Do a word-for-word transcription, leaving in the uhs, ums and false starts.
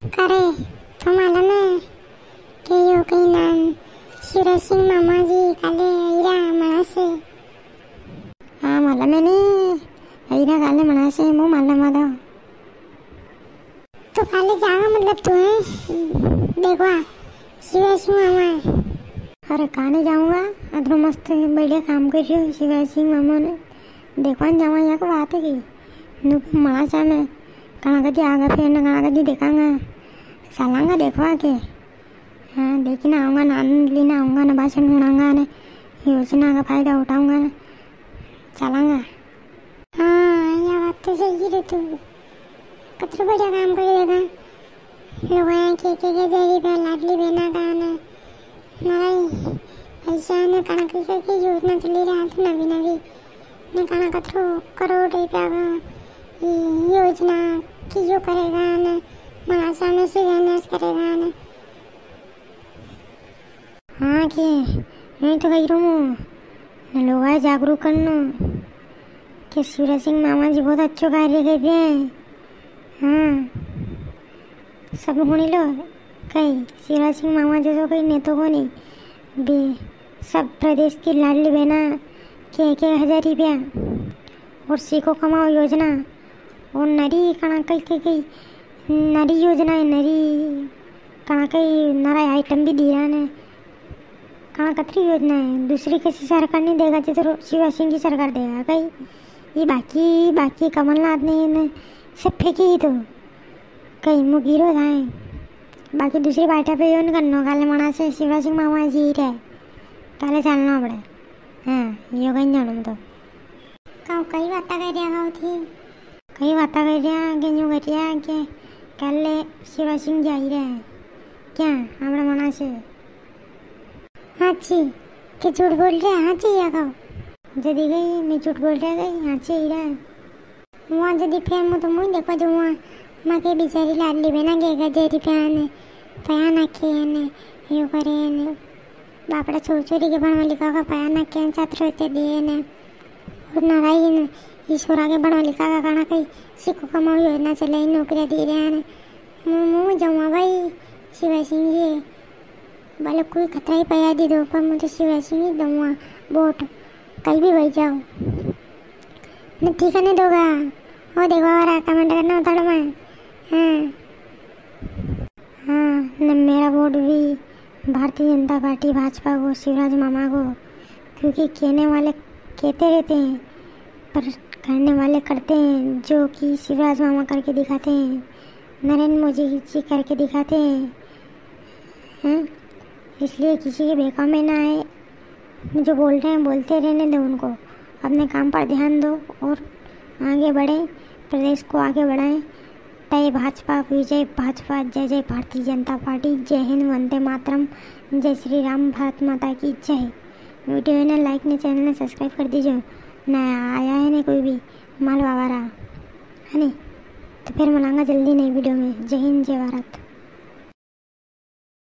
करे, तो मालूम है कि यो कई नाम शिवराज सिंह मामा जी काले अईरा मनासे। हाँ, मालूम है ने, अईरा काले मनासे, मु मालूम है तो। तो काले जावा मतलब तू है देखवा शिवराज सिंह मामा है। अरे काने जाऊंगा, अतरो मस्त बढ़िया काम कर रियो शिवराज सिंह मामा ने। देखवा ने जावा, या को बात है कि नू मनासा में कणा कदी आगा फेर ने कणा कदी देखांगा। चालांगा देखवा के। हाँ, देखी ने आऊंगा ने, आनंद ली ने आऊंगा ने, भाषण सुनांगा ने, योजना का फायदा उठाऊंगा ने, चालांगा। हाँ, या बात तो सही रे तू। कतरो बढ़िया काम कर देगा। लुगायां के, के, के दे री पे लाडली बहना का ने। नरा ही ऐसा ने कणा कई, कई, कई योजना चली री हाल तो नवी, नवी। ने कणा कतरो करोड़ रुपया का ये योजना की यो करेगा ने। मनासा में शिलान्यास करेगा ने। हाँ के, मैं तो कही रूँ, ने लोगा जागरूक करनो के शिवराज सिंह मामा जी बहुत अच्छो कार्य कर रिया है। हाँ, सब हुणी लो, कई शिवराज सिंह मामा जैसो कोई नेतो कोनी। बे सब प्रदेश की लाडली बहना के एक एक हजार रुपया और सीखो कमाओ योजना और नरी कणा कई, कई, कई नरी योजना है, नरी कणा कई नरा item भी दिया ने। कणा कतरी योजना है, दूसरी किसी सरकार नी देगा, जितरो शिवराज सिंह की सरकार देगा कई। ये बाकी, बाकी कमलनाथ ने इन्हें सब फेंकी ही तो कई मुगीरो था। बाकी दूसरी पार्टियां पे यो नी करनो, काले मनासे शिवराज सिंह मामा जी रे, काले चालनो पड़े। हाँ, यो कई जानो तो। काऊ कई बाता कर रिया काऊ थी? कई बाता कर रिया के न्यू कर रिया के काले शिवराज सिंह जी आई रिया है क्या आपणे मनासे? हाँ जी, के झूठ बोल रिया? हाँ जी, या काऊ। जदी कई मैं झूठ बोल रिया, कई हाँ जी आई रिया है। वां जदी फेर मु तो मुई देखवा जाऊँ वां, मां के बेचारी लाडली बहना के एक हजार रुपया ने पया नाखे ने, यो करे ने। बापड़ा छोरी छोरी के भणवा लिखवा का पया नाखे ने, छात्रवृत्ति दे ने। और नरा ही ने, ई छोरा के भणवा लिखवा का कणा कई सीखो कमाओ योजना चले, नौकरियां दे रिया ने। मु, मु जाऊँ भाई, शिवराज सिंह जी। भले कोई कतरा ही पया दे दो, पर मु तो शिवराज सिंह जी दूंगा वोट, कई भी वई जाओ। ने ठीक है, नी दोगा? ओ देखवा वाला comment करना उतारो में। हाँ। हाँ, ने मेरा वोट भी भारतीय जनता पार्टी भाजपा को, शिवराज मामा को, क्योंकि कहने वाले कहते रहते हैं, पर करने वाले करते हैं, जो कि शिवराज मामा करके दिखाते हैं, नरेंद्र मोदी जी करके दिखाते हैं, हैं? इसलिए किसी के बहकावे में ना आए। जो बोल रहे हैं, बोलते रहने दो उनको, अपने काम पर ध्यान दो और आगे बढ़े, प्रदेश को आगे बढ़ाएं। जय भाजपा, विजय भाजपा, जय जय भारतीय जनता पार्टी, जय हिंद, वंदे मातरम, जय श्री राम, भारत माता की जय। वीडियो ने like ने channel ने subscribe कर दीजो। नया आया है ने कोई भी मालवा वाला, है नी? तो फिर मिलांगा जल्दी नई वीडियो में। जय हिंद, जय भारत।